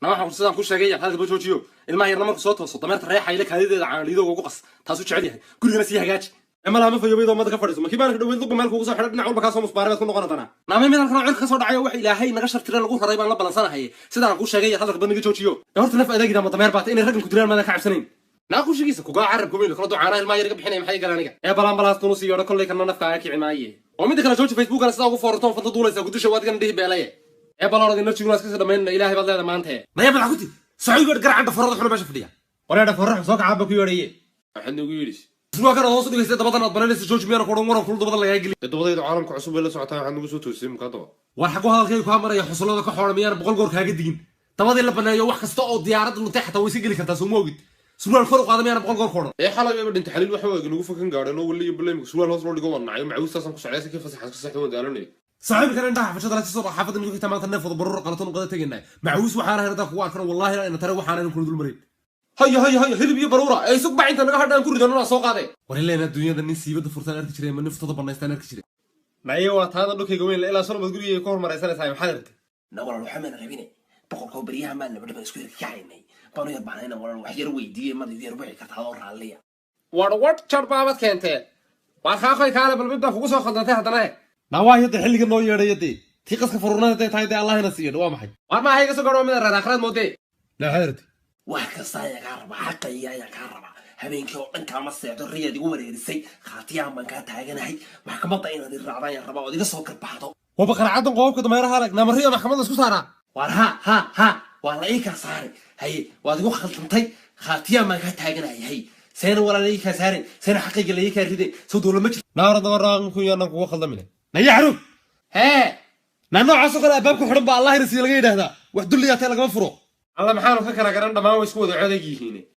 Na waxaan sidaan ku sheegay hadalka joojiyo. Ilmaha yarna markuu soo tooso, dameerta reexayla kaadideeda caanliidooga ugu qas, taasuu jecel yahay. Gurigana sii hagaaji. Malaha ma fayoobeydo mada ka fadhiiso. Makii baan dhaweyd luqba meel kugu soo xidhay, dhinac walba kaa soo musbaaray baad ku noqon haddana. Naamay mid halkan oo cirka ka soo dhacayo, wax Ilaahay naga shartire lagu raray baan la balansanahay. Sidaan kuu sheegay hadalka badniga joojiyo. Ee horta naf adeegida ma dameer baata inay raggan ku dilaan maadan ka cabsanayn? Naaqushigiisa kugaa carabka weyn kala ducaana ilmaha yar iga bixinaya. Maxay galaan aniga ee balaan tunu sii yeedho kollay kana nafkaaga kici maaye. Oo midda kale jooji Facebookana sidaa ugu foorartoon fanta duulaysa gudusha waad igana dhihi beelaye. Ee baloorad enerjiguna iska sii dhamaynana Ilaahay baad leedahay maanta. Naya madax kuti sacuud garacan dhafarada xuna meesha fadhiya. Wareedha farrax soo kacaaba ku yeedhaye. Waxaad noogu yidhi Surwaalkan aad hoos u dhigaysa, dabadan aad bananaysa jooji. Miyana ku odhan waran kul dabada lagaa geli? Dee dabadaydu caalamka cusub bay la socotaa. Waxaad nagu soo toosiyey mukaa daba. War xagu hadalkayga kaa maraya, xusullada ka xoora. Miyaana 100 goor kaaga digin dabadii la baneeyo? Wax kasta oo diyaaradda luntay xataa way iska geli kartaa, soo ma ogid? Surwaal kor u qaada miyaana 100 goor ku odhan? Ee xalay bayba dhintay xaliil waxa waag nagu fakan gaadheen oo wali iyo baleemka surwaal hoos loo dhigo waan nacay. Macawistaasaan ku socday si ka fasaxan ka saxda waan daalanay. Saaxiibkan indhaha xafashada la soo xaafadda nugu xitaa maanta neef wada baruur qalaton qada tegaynaa. Macawiis waxaan ahayn haddaan kugu arkano, wallahi ina tare waxaan ahayn kula dul marin. Haya haya haya, hilib iyo baruura ee isug bac inta naga hadhaan ku ridano soo qaade. War ileen adduunyada nin siibada furtaan arki jiray ma nin furtada banaystaan arki jiray. Naye waa taada dhulkayga weyn ilaa solomad gurigayga ka hormaraysanaysaa. Maxaad rabtay? Na walaal, waxaa mayna rabine boqorkoo baryaha maan laba dhaban isku yarkacaynay baanu yar bahnayna. Walaal, wax yar weydiiye, mad igu yar wici kartaa adoo raalliya? War war jar baabad keentee? Waar kaaqoy kaale, bal mid baa kugu soo khaldantay haddana. Nawaahi hadda xilliga noo yeedhay dee tii qaska furuurnada haday tahay dee Allahina siiyo. Waa maxay? Waar maaha iga soo gaadho mida reer aakhiraad moodee. Maxaad rabtay? Wax kasta ayaan kaa rabaa, xaqayga ayaan kaa rabaa. Habeenkii oo dhan kaama seexdo, riyaad igu wareerisay, khaatiyaan baan kaa taaganahay. Maxkamadda inaad i raacdaan ayaan rabaa ood iga soo garbaxdo. Waa baqarcadan qoobka dameeraha alag naamariya maxkamadda isku saaraa. Waar ha ha ha, waa la ii kaa saaray. Haye, waad igu khaldantay, khaatiyaan baan kaa taaganahay. Haye, seena walaa la ii kaa saaray, seena xaqayga la ii kaa riday, soo dowla ma jirto. Naara daba raaqan ku yaanaan kuga khaldamine. Naya xarug. Hee. Naa noocaasoo kale albaabka xidhan baa Allahina siiyo laga yidhaahdaa. Wax dulliyaa tae lagama furo. Alla maxaanu ka kala garan? Dhammaan way isku wada codeg yihiin.